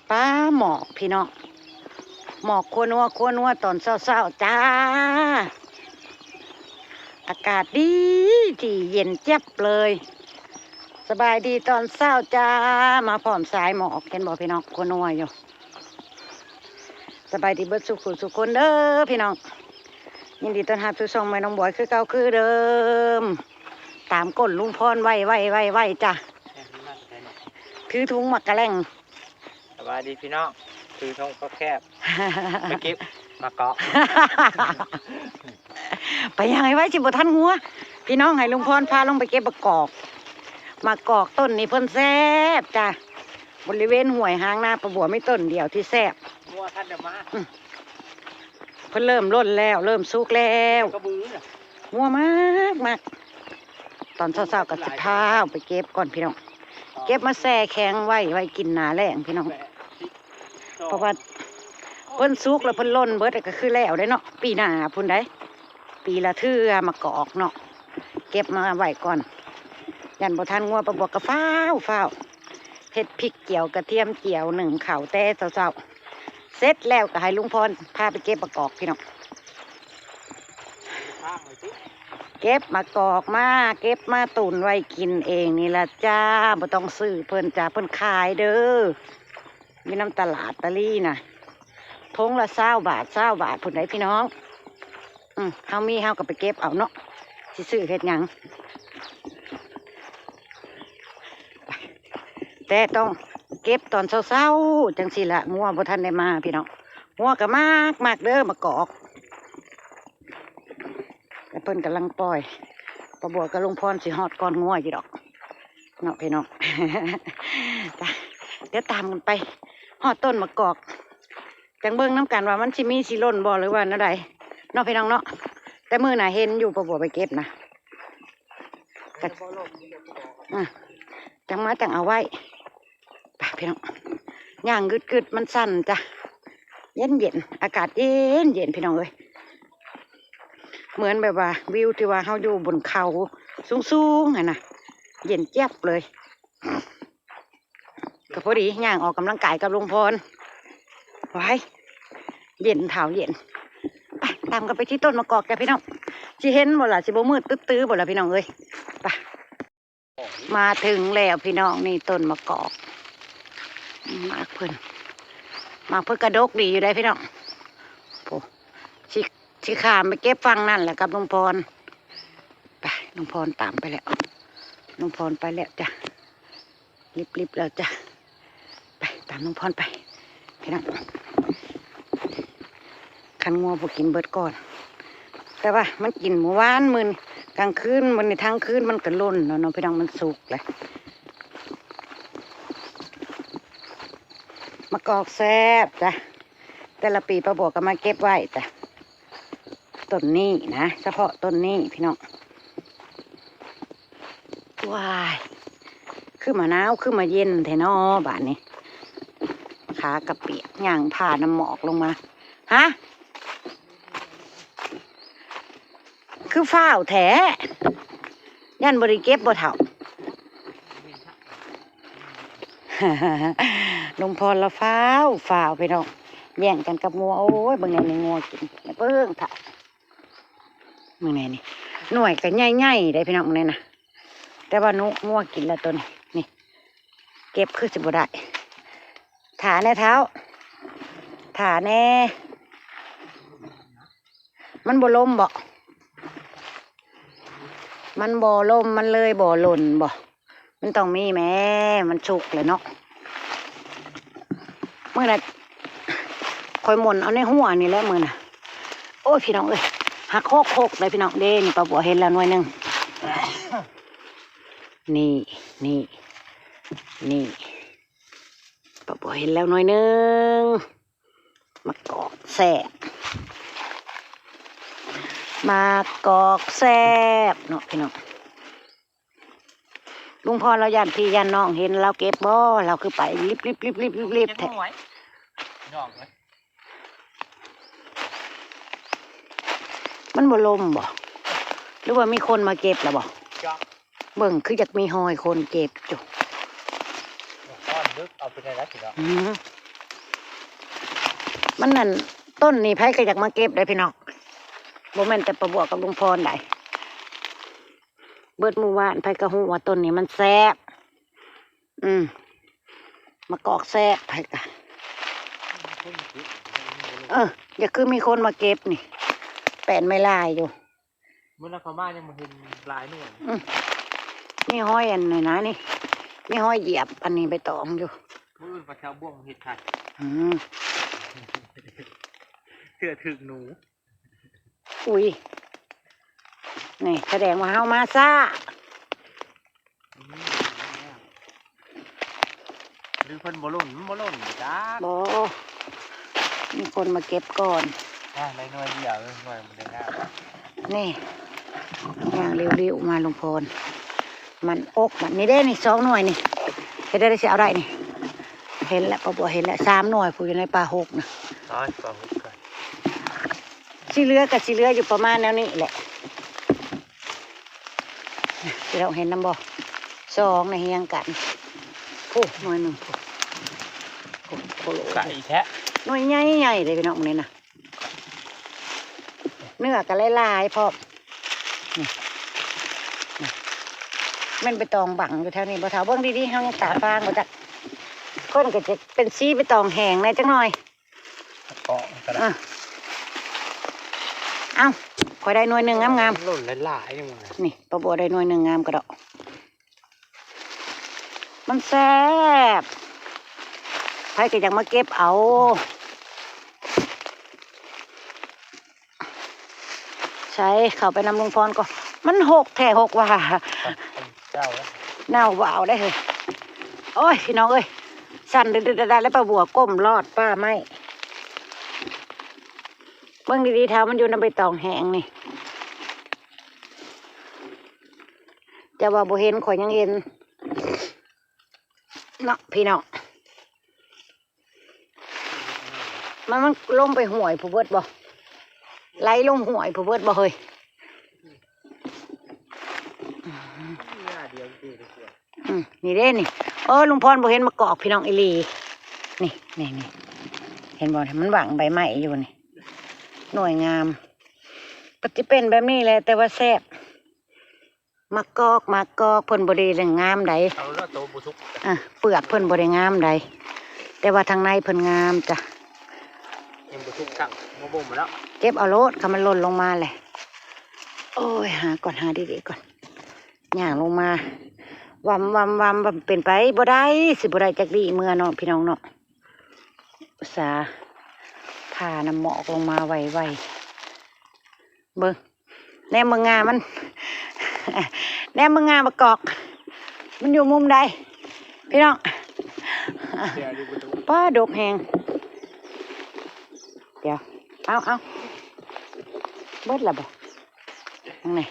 ປາ ໝອກພີ່ນ້ອງ ໝອກຄົວນົວ ຄົວນົວຕອນເຊົ້າໆ ຈ້າ. ອາກາດດີ ທີ່ເຢັນແຈັບເລີຍ. ສະບາຍດີຕອນເຊົ້າຈ້າ ມາພ້ອມສາຍໝອກ ເຫັນບໍ່ພີ່ນ້ອງ ຄົວນົວຢູ່. ສະບາຍດີເບິດສູ່ຜູ້ສູ່ຄົນເດີພີ່ນ້ອງ ຍິນດີຕ້ອນຮັບສູ່ຊ່ອງແມ່ນ້ອງບອຍຄືເກົ່າຄືເດີມ. ຕາມກົ້ນລຸງພອນໄວໆໆໆ ຈ້າ ຖືຖົງໝາກກະແລັງ. ສະບາຍດີພີ່ນ້ອງ ຖືຖົງກໍແຄບ ໄປເກັບໝາກກອກ. ໄປຫຍັງໄວໆ ຊິບໍ່ທັນງົວ ພີ່ນ້ອງ ໃຫ້ລຸງພອນພາລົງໄປເກັບໝາກກອກ. ໝາກກອກຕົ້ນນີ້ເພິ່ນແຊບຈ້າ ບໍລິເວນຫ້ວຍຫາງນາປາບົວມີຕົ້ນດຽວທີ່ແຊບ. ງົວທັນໄດ້ມາ ອືມ ເພິ່ນເລີ່ມຫຼົ່ນແລ້ວ ເລີ່ມສຸກແລ້ວ ກະບືນະ. ງົວມາກໆ ຕອນເຊົ້າໆ ກໍຊິພາໄປເກັບກ່ອນພີ່ນ້ອງ ເກັບມາແຊ່ແຂງໄວ້ ໄວ້ກິນໜ້າແລ້ງພີ່ນ້ອງ. ເພາະວ່າເພິ່ນສຸກແລ້ວເພິ່ນຫຼົ່ນເບິດກໍຄືແລ້ວເດ້ເນາະ ປີໜ້າພຸ້ນໃດ໋ ປີລະເທື່ອໝາກກອກເນາະ. ເກັບມາໄວ້ກ່ອນ ຢ້ານບໍ່ທັນງົວປາບົວກໍຟ້າວໆ ເຮັດພິກຈຽວກະທຽມຈຽວ ໜຶ້ງເຂົ້າແຕ່ເຊົ້າໆ. ເສັດແລ້ວກໍໃຫ້ລຸງພອນພາໄປເກັບໝາກກອກພີ່ນ້ອງ. ເກັບໝາກກອກມາ ເກັບມາຕຸນໄວ້ກິນເອງນີ້ລະຈ້າ ບໍ່ຕ້ອງຊື້ເພິ່ນຈ້າ ເພິ່ນຂາຍເດີ ຢູ່ນຳຕະຫຼາດຕາລີນະ ຖົງລະຊາວບາດ ຊາວບາດພຸ້ນໃດ໋ພີ່ນ້ອງ. ອືມ ເຮົາມີເຮົາກໍໄປເກັບເອົາເນາະ ຊິຊື້ເຮັດຫຍັງ. ແຕ່ຕ້ອງເກັບຕອນເຊົ້າໆ ຈັ່ງຊີ້ລະ ງົວບໍ່ທັນໄດ້ມາພີ່ນ້ອງ. ງົວກໍມັກໆ ເດີໝາກກອກ ແຕ່ເພິ່ນກຳລັງປ່ອຍ ປາບົວກັບລຸງພອນຊິຮອດກ່ອນງົວຢູ່ດອກເນາະພີ່ນ້ອງ. ຈ້າ ດຽວຕາມກັນໄປ ຮອດຕົ້ນໝາກກອກ ຈັ່ງເບິ່ງນຳກັນວ່າມັນຊິມີ ຊິຫຼົ່ນບໍ່ ຫຼືວ່າແນວໃດເນາະພີ່ນ້ອງເນາະ. ແຕ່ມື້ໜ້າເຫັນຢູ່ປາບົວໄປເກັບນະ ກະ ອາ ຈັ່ງມາຈັ່ງເອົາໄວ້. ໄປພີ່ນ້ອງ ຍ່າງກຶດໆ ມັນສັ່ນຈ້າ ເຢັນໆ ອາກາດເຢັນໆ ພີ່ນ້ອງເອີຍ. ເໝືອນແບບວ່າວິວທີ່ວ່າເຮົາຢູ່ບົນເຂົາສູງໆ ຫັ້ນນະ ເຢັນແຈັບເລີຍ. ກໍພໍດີຍ່າງອອກກຳລັງກາຍກັບລຸງພອນ. ວ້າຍ ເຢັນທ້າວເຢັນ. ໄປ ຕາມກັນໄປທີ່ຕົ້ນໝາກກອກຈ້າພີ່ນ້ອງ. ຊິເຫັນບໍ່ລະ ຊິບໍ່ມືດຕຶດຕື້ບໍ່ລະພີ່ນ້ອງເອີຍ. ໄປ ມາເຖິງແລ້ວພີ່ນ້ອງ ນີ້ຕົ້ນໝາກກອກ. ໝາກເພິ່ນ ໝາກເພິ່ນກະດົກດີຢູ່ໃດ໋ພີ່ນ້ອງ. ໂອ້ ຊິ ຊິຂ້າມໄປເກັບຝັ່ງນັ້ນແຫຼະກັບລຸງພອນ. ໄປ ລຸງພອນຕາມໄປແລ້ວ ລຸງພອນໄປແລ້ວຈ້າ. ລິບໆ ແລ້ວຈ້າ ໄປຕາມນ້ອງພອນໄປພີ່ນ້ອງ. ຄັນງົວບໍ່ກິນເບິດກ່ອນ ແຕ່ວ່າມັນກິນມື້ວານ ມື້ກາງຄືນ ມື້ນີ້ທັງຄືນມັນກໍຫຼົ່ນແລ້ວເນາະພີ່ນ້ອງ ມັນສຸກແລ້ວ. ໝາກກອກແຊບຈ້າ ແຕ່ລະປີປ້າບົວກໍມາເກັບໄວ້ຈ້າ. ຕົ້ນນີ້ນະ ສະເພາະຕົ້ນນີ້ພີ່ນ້ອງ. ວ້າຍ ຄືມາໜາວ ຄືມາເຢັນແທ້ເນາະບາດນີ້. ຂາກະປຽກ ຍ່າງຜ່ານ້ຳໝອກລົງມາ. ຮະ ຄືຟ້າວແທ້ ຢ້ານບໍ່ໄດ້ເກັບບໍ່ເຖົ້າ? ລຸງພອນລະຟ້າວ ຟ້າວ ພີ່ນ້ອງ ແຍ່ງກັນກັບງົວ. ໂອ້ຍ ເບິ່ງແນ່ນີ້ ງົວກິນ ເບິ່ງຖ້າ ເບິ່ງແນ່ນີ້ ໜ່ວຍກໍໃຫຍ່ໆ ເດ້ພີ່ນ້ອງ ເບິ່ງແນ່ນະ. ແຕ່ວ່າໜູ ງົວກິນແລ້ວໂຕນີ້ ນີ້ ເກັບຄືຊິບໍ່ໄດ້. ຖ້າແນ່ທ້າວ ຖ້າແນ່. ມັນບໍ່ຫຼົ່ນບໍ? ມັນບໍ່ຫຼົ່ນ ມັນເລີຍບໍ່ຫຼົ່ນບໍ? ມັນຕ້ອງມີແມ້ ມັນສຸກແລ້ວເນາະ. ມື້ນັ້ນຂ້ອຍໝົນເອົາໃນຫົວນີ້ແຫຼະມື້ນະ. ໂອ້ຍ ພີ່ນ້ອງເອີຍ ຫັກໂຄກໆ ເດ້ພີ່ນ້ອງເດ້. ນີ້ ປ້າບົວເຫັນແລ້ວໜ່ວຍໜຶ່ງ ນີ້ ນີ້ ນີ້ ປ້າບົວເຫັນແລ້ວໜ່ວຍໜຶ່ງ. ໝາກກອກແຊບ ໝາກກອກແຊບເນາະພີ່ນ້ອງ. ລຸງພອນລາວຢ້ານພີ່ຢ້ານນ້ອງເຫັນລາວເກັບບໍ? ລາວຄືໄປລິບໆໆໆແທ້? ມັນບໍ່ລົ້ມບໍ? ຫຼືວ່າມີຄົນມາເກັບລະບໍ? ເບິ່ງຄືຢາກມີຮອຍຄົນເກັບຢູ່. ອືມ ມັນນັ້ນ ຕົ້ນນີ້ໃຜກໍຢາກມາເກັບໄດ໋ພີ່ນ້ອງ ບໍ່ແມ່ນແຕ່ປ້າບົວກັບລຸງພອນໃດ໋. ເບິດໝູ່ບ້ານໃຜກໍຮູ້ວ່າຕົ້ນນີ້ມັນແຊບ. ອືມ ໝາກກອກແຊບໃຜກະ ເອີ ຢ່າຄືມີຄົນມາເກັບນີ້ ແປ້ນໄມ້ລາຍຢູ່. ມື້ນັ້ນເຂົາມາຍັງບໍ່ເຫັນຫຼາຍໜ່ວຍ. ອືມ ມີຮອຍອັນນັ້ນນະນີ້ ມີຮອຍຢຽບອັນນີ້ໃບຕອງຢູ່. ມື້ອື່ນເຂົາຊິເອົາບ່ວງເຮັດໄຂ່. ອືມ ເຊື່ອຖືກໜູ. ອຸ້ຍ ນີ້ສະແດງວ່າເຮົາມາຊ້າ. ຫຼືເພິ່ນບໍ່ຫຼົ່ນ ມັນບໍ່ຫຼົ່ນຈັກ. ບໍ່ ມີຄົນມາເກັບກ່ອນ. ອ່າ ໄດ້ໜ່ວຍດຽວ ເອີ ໜ່ວຍມັນໄດ້ງາມ. ນີ້ ຍ່າງລິ້ວໆມາ ລຸງພອນ ມັນອົກມັນ ນີ້ເດ້ ນີ້ສອງໜ່ວຍນີ້ ເຮັດໄດ້ ຊິເອົາໄດ້ນີ້. ເຫັນແລ້ວ ປ້າບົວເຫັນແລ້ວ ສາມໜ່ວຍ ຜູ້ຢູ່ໃນປ່າຮົກນະ. ຕາຍ ປ່າຮົກກະ ຊິເຫຼືອກໍຊິເຫຼືອຢູ່ປະມານແນວນີ້ແຫຼະ. ພີ່ນ້ອງເຫັນນຳບໍ່ ສອງໃນຮຽງກັນ. ໂອ້ ໜ່ວຍໜຶ່ງ ໂອ້ ໂອ້ ໂອ້ ໄກແທ້ ໜ່ວຍໃຫຍ່ໆເດ້ພີ່ນ້ອງນີ້ນະ. ເນື້ອກໍຫຼາຍໆພ້ອມ. ນີ້ ນີ້ ແມ່ນໃບຕອງບັງຢູ່ແຖວນີ້ບໍ່ເຖົ້າ? ເບິ່ງດີໆ ເຮົາຍັງຕາຟາງບໍ່ຈັກ. ຄົນກໍຈະເປັນສີໃບຕອງແຫ້ງແດ່ຈັກໜ່ອຍ. ເກາະມັນກໍໄດ້. ອ່ະ ເອົ້າ ຂ້ອຍໄດ້ໜ່ວຍໜຶ່ງງາມໆ ຫຼົ່ນຫຼາຍໆນີ້. ນີ້ ປ້າບົວໄດ້ໜ່ວຍໜຶ່ງງາມກະດອກ. ມັນແຊບ ໃຜກໍຢາກມາເກັບເອົາ. ໃສ່ ເຂົ້າໄປນຳລຸງພອນກໍ ມັນຮົກແທ້ຮົກວ່າ ເຈົ້າ ເນົ່າຫວາວໄດ້ເຮີ້ຍ. ໂອ້ຍ ພີ່ນ້ອງເອີຍ ສັ່ນເດັດໆ ແລ້ວ ປ້າບົວກົ້ມລອດປ່າໄມ້. ເບິ່ງດີໆ ຖ້າມັນຢູ່ນຳໃບຕອງແຫ້ງນີ້ ເຈົ້າວ່າບໍ່ເຫັນ ຂ້ອຍຍັງເຫັນເນາະ ພີ່ນ້ອງ. ມັນ ມັນລົງໄປຫ້ວຍພຸ້ນເບິດບໍ່? ໄຫຼລົງຫ້ວຍພຸ້ນເບິດບໍ່ເຮີ້ຍ? ອືມ ນີ້ເດ້ນີ້. ເອີ ລຸງພອນບໍ່ເຫັນໝາກກອກ ພີ່ນ້ອງອີ່ຫຼີ. ນີ້ ນີ້ ນີ້ ເຫັນບໍ່? ມັນຫວ່າງໃບໄມ້ຢູ່ນີ້ ໜ່ວຍງາມ. ກໍຊິເປັນແບບນີ້ແຫຼະ ແຕ່ວ່າແຊບ. ໝາກກອກ ໝາກກອກ ເພິ່ນບໍ່ໄດ້ງາມໃດ. ເອົາລະ ໂຕບໍ່ສຸກ. ອ່ະ ເປືອກເພິ່ນບໍ່ໄດ້ງາມໃດ ແຕ່ວ່າທາງໃນເພິ່ນງາມຈ້ະ. ຍັງບໍ່ສຸກຊ້ຳ ບໍ່ບົ່ມແລ້ວ. ເກັບເອົາໂລດ ຄັນມັນຫຼົ່ນລົງມາແຫຼະ. ໂອ້ຍ ຫາກ່ອນ ຫາດີໆກ່ອນ. ຍ່າງລົງມາ ວຳ ວຳ ວຳ ວຳ ເປັນໄປບໍ່ໄດ້ ຊິບໍ່ໄດ້ຈັກດີ້ເມືອເນາະ ພີ່ນ້ອງເນາະ. ອຸດສ່າຜ່ານ້ຳໝອກລົງມາໄວໆ. ເບິ່ງ ແນມເບິ່ງງາມັນ ແນມເບິ່ງງາໝາກກອກ ມັນຢູ່ມຸມໃດພີ່ນ້ອງ? ປ້າ ດົກແຮງ. ດຽວ ເອົາ ເອົາ ເບິດລະບໍ່? ນີ້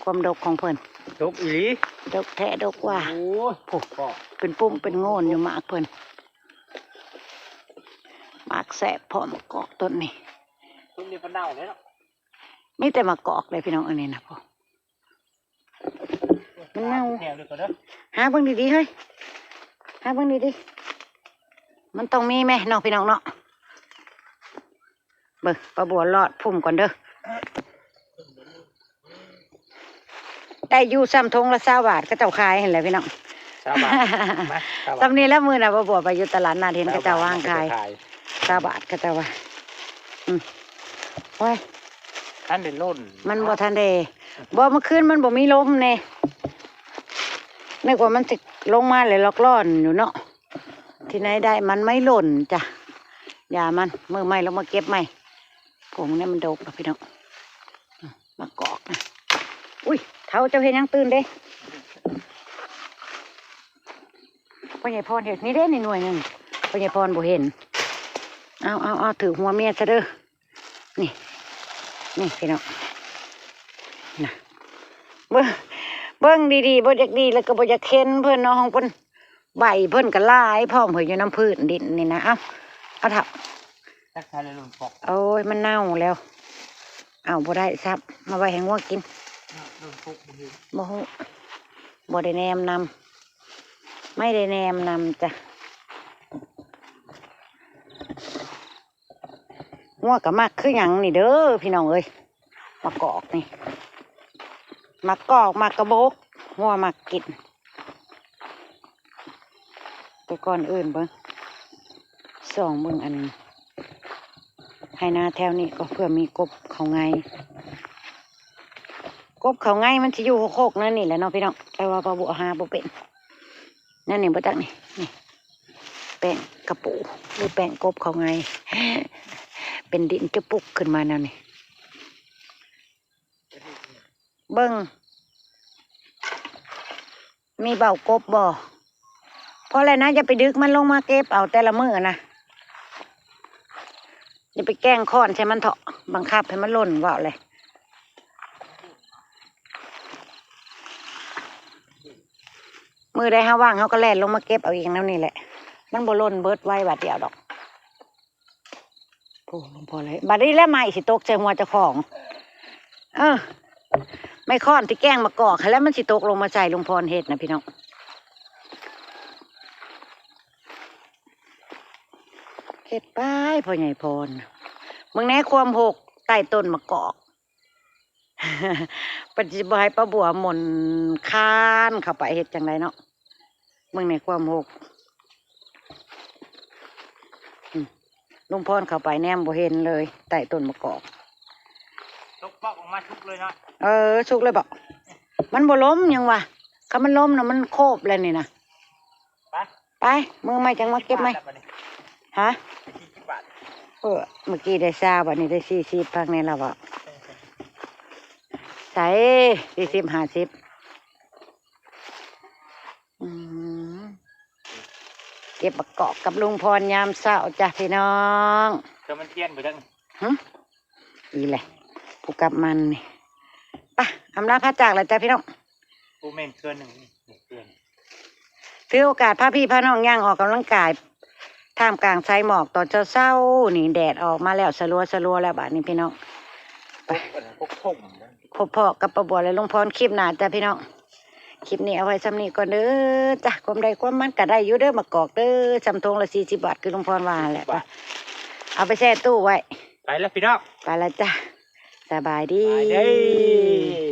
ຄວາມດົກຂອງເພິ່ນ ດົກອີ່ຫຼີ ດົກແທ້ດົກວ່າ. ໂອ້ຍ ໂອ້ ເປັນປຸ່ມເປັນໂງ່ນຢູ່ໝາກເພິ່ນ. ໝາກແຊບພ້ອມໝາກກອກຕົ້ນນີ້. ຕົ້ນນີ້ກໍເນົ່າແລ້ວເນາະ. ມີແຕ່ໝາກກອກເດ້ພີ່ນ້ອງ ອັນນີ້ນະ ໂອ້ ມັນເນົ່າ. ຫາເບິ່ງດີໆເຮີ້ຍ ຫາເບິ່ງດີໆ. ມັນຕ້ອງມີແມະເນາະ ພີ່ນ້ອງເນາະ. ເບິ່ງ ປ້າບົວລອດພຸ້ມກ່ອນເດີ. ໄດ້ຢູ່ ສ່ຳຖົງລະຊາວບາດ ເຂົາເຈົ້າຂາຍຫັ້ນແຫຼະພີ່ນ້ອງ. ຊາວບາດ ມາ ຊາວບາດ ສ່ຳນີ້ແຫຼະ. ມື້ນະ ປ້າບົວໄປຢູ່ຕະຫຼາດນັດ ເຫັນເຂົາເຈົ້າວາງຂາຍ ຊາວບາດ ເຂົາເຈົ້າວ່າ. ອືມ ໂອ້ຍ ທັນໄດ້ຫຼົ່ນ ມັນບໍ່ທັນໄດ້. ບໍ່ ເມື່ອຄືນມັນບໍ່ມີລົມແດ່ ນຶກວ່າມັນຊິລົງມາແລ້ວລັອກລ້ອນຢູ່ເນາະ. ທີ່ໄຫນໄດ້ ມັນໄມ້ຫຼົ່ນຈ້ະ. ຢ່າມັນ ມື້ໃໝ່ລົງມາເກັບໃໝ່. ໂອ້ ມື້ນີ້ມັນດົກແລ້ວພີ່ນ້ອງ ໝາກກອກນະ. ອຸ້ຍ ເຖົ້າເຈົ້າເຮັດຫຍັງຕື່ນເດ້? ພໍ່ໃຫຍ່ພອນເຮັດ ນີ້ເດ້ ນີ້ໜ່ວຍໜຶ່ງ ພໍ່ໃຫຍ່ພອນບໍ່ເຫັນ. ເອົາ ເອົາ ເອົາ ຖືກຫົວເມຍຊະເດີ. ນີ້ ນີ້ພີ່ນ້ອງນະ ເບິ່ງ ເບິ່ງດີໆ ບໍ່ຢາກດີແລ້ວກໍບໍ່ຢາກເຫັນເພິ່ນເນາະ ຂອງເພິ່ນ. ໃບເພິ່ນກໍຫຼາຍພ້ອມ ເພິ່ນຢູ່ນຳພື້ນດິນນີ້ນະ. ເອົາ ເອົາເຖົ້າ ຈັກໃສ່ແລ້ວຫຼົ່ນປອກ. ໂອ້ຍ ມັນເນົ່າແລ້ວ ເອົາບໍ່ໄດ້ຊ້ຳ ມາໄວ້ໃຫ້ງົວກິນ. ຫຼົ່ນປອກບໍ່ເຫັນ ບໍ່ຮູ້ ບໍ່ໄດ້ແນມນຳ ໄມ່ໄດ້ແນມນຳຈ້ະ. งัວກໍມັກคือຫຍັງນີ້ເດີພີ່ນ້ອງເອີຍ ໝາກກອກນີ້ ໝາກກອກ ໝາກກະບົກ ງົວມັກກິນ. ແຕ່ກ່ອນອື່ນເບິ່ງ ສ່ອງເບິ່ງອັນໄຮ່ນາແຖວນີ້ກໍ ເພື່ອມີກົບເຂົ້າໄງ. ກົບເຂົ້າໄງມັນຊິຢູ່ໂຄກໆ ແນວນີ້ແຫຼະເນາະພີ່ນ້ອງ ແຕ່ວ່າປ້າບົວຫາບໍ່ເປັນ. ແນວນີ້ບໍ່ຈັກນີ້ ນີ້ ແປ້ງກະປູ ຫຼືແປ້ງກົບເຂົ້າໄງ ເປັນດິນຈຸປຸກຂຶ້ນມາແນວນີ້. ເບິ່ງ ມີເບົາກົບບໍ່? ພໍແລ້ວນະ ຢ່າໄປດຶກມັນລົງມາເກັບເອົາແຕ່ລະມື້ນະ ຢ່າໄປແກ່ງຄ້ອນໃສ່ມັນເຖາະ ບັງຄັບໃຫ້ມັນຫຼົ່ນ ເວົ້າແຫຼະ. ມື້ໃດເຮົາວ່າງ ເຮົາກໍແລ່ນລົງມາເກັບເອົາເອງແນວນີ້ແຫຼະ ມັນບໍ່ຫຼົ່ນເບິດໄວບາດດຽວດອກ. ໂອ້ ຫຼວງພໍ່ເອີຍ ບາດນີ້ແຫຼະໄມ້ຊິຕົກໃສ່ຫົວເຈົ້າຂອງ. ເອີ ໄມ້ຄ້ອນທີ່ແກ່ງໝາກກອກຫັ້ນແຫຼະ ມັນຊິຕົກລົງມາໃສ່ ຫຼວງພອນເຮັດນະພີ່ນ້ອງ ເຮັດໄປພໍ່ໃຫຍ່ພອນ. ເບິ່ງແດ່ຄວາມຮົກໃຕ້ຕົ້ນໝາກກອກ ເພິ່ນຊິບໍ່ໃຫ້ປ້າບົວໝົນຄານເຂົ້າໄປ ເຮັດຈັ່ງໃດເນາະ. ເບິ່ງໃນຄວາມຮົກ ອືມ ລຸງພອນເຂົ້າໄປແນມບໍ່ເຫັນເລີຍ ໃຕ້ຕົ້ນໝາກກອກ. ຕົກປອກອອກມາສຸກເລີຍເນາະ. ເອີ ສຸກເລີຍບໍ? ມັນບໍ່ລົ້ມຫຍັງວະ ຄັນມັນລົ້ມນະ ມັນໂຄບແລ້ວນີ້ນະ. ໄປ ໄປ ມື້ໃໝ່ຈັ່ງມາເກັບໃໝ່. ຮະ? ໄປສີ່ສິບບາດ. ເອີ ເມື່ອກີ້ໄດ້ຊາວ ບາດນີ້ໄດ້ສີ່ສິບ ພັກແນ່ລະເວົ້າ. ໃສ ສີ່ສິບ ຫ້າສິບ. ອືມ ເກັບໝາກກອກກັບລຸງພອນຍາມເຊົ້າຈ້ະພີ່ນ້ອງ. ເຈົ້າມັນທຽນບໍ່ຈັກ. ຫຶ ອີແຫຼະ ຜູ້ກັບມັນນີ້. ໄປ ອຳລາພາຈາກແລ້ວຈ້ະພີ່ນ້ອງ. ໂອ້ ແມ່ນເທື່ອໜຶ່ງນີ້ ເທື່ອໜຶ່ງ. ຖືໂອກາດພາພີ່ພານ້ອງຍ່າງອອກກຳລັງກາຍ ທ່າມກາງສາຍໝອກຕອນເຊົ້າໆ ນີ້ ແດດອອກມາແລ້ວ ສະລັວໆ ແລ້ວບາດນີ້ພີ່ນ້ອງ. ໄປ ພົບອັນນັ້ນ ພົບຜົມນະ. ພົບພໍ້ກັບປ້າບົວ ແລະ ລຸງພອນຄລິບໜ້າຈ້ະພີ່ນ້ອງ. ຄລິບນີ້ເອົາໄວ້ຊ່ຳນີ້ກ່ອນເດີຈ້ະ. ຄວາມໄດ້ຄວາມມັນກໍໄດ້ຢູ່ເດີ ໝາກກອກເດີ ຊ່ຳຖົງລະສີ່ສິບບາດ ຄືລຸງພອນວ່າຫັ້ນແຫຼະ. ໄປ ເອົາໄປແຊ່ຕູ້ໄວ້. ໄປແລ້ວພີ່ນ້ອງ ໄປແລ້ວຈ້ະ. ສະບາຍດີ ສະບາຍດີ.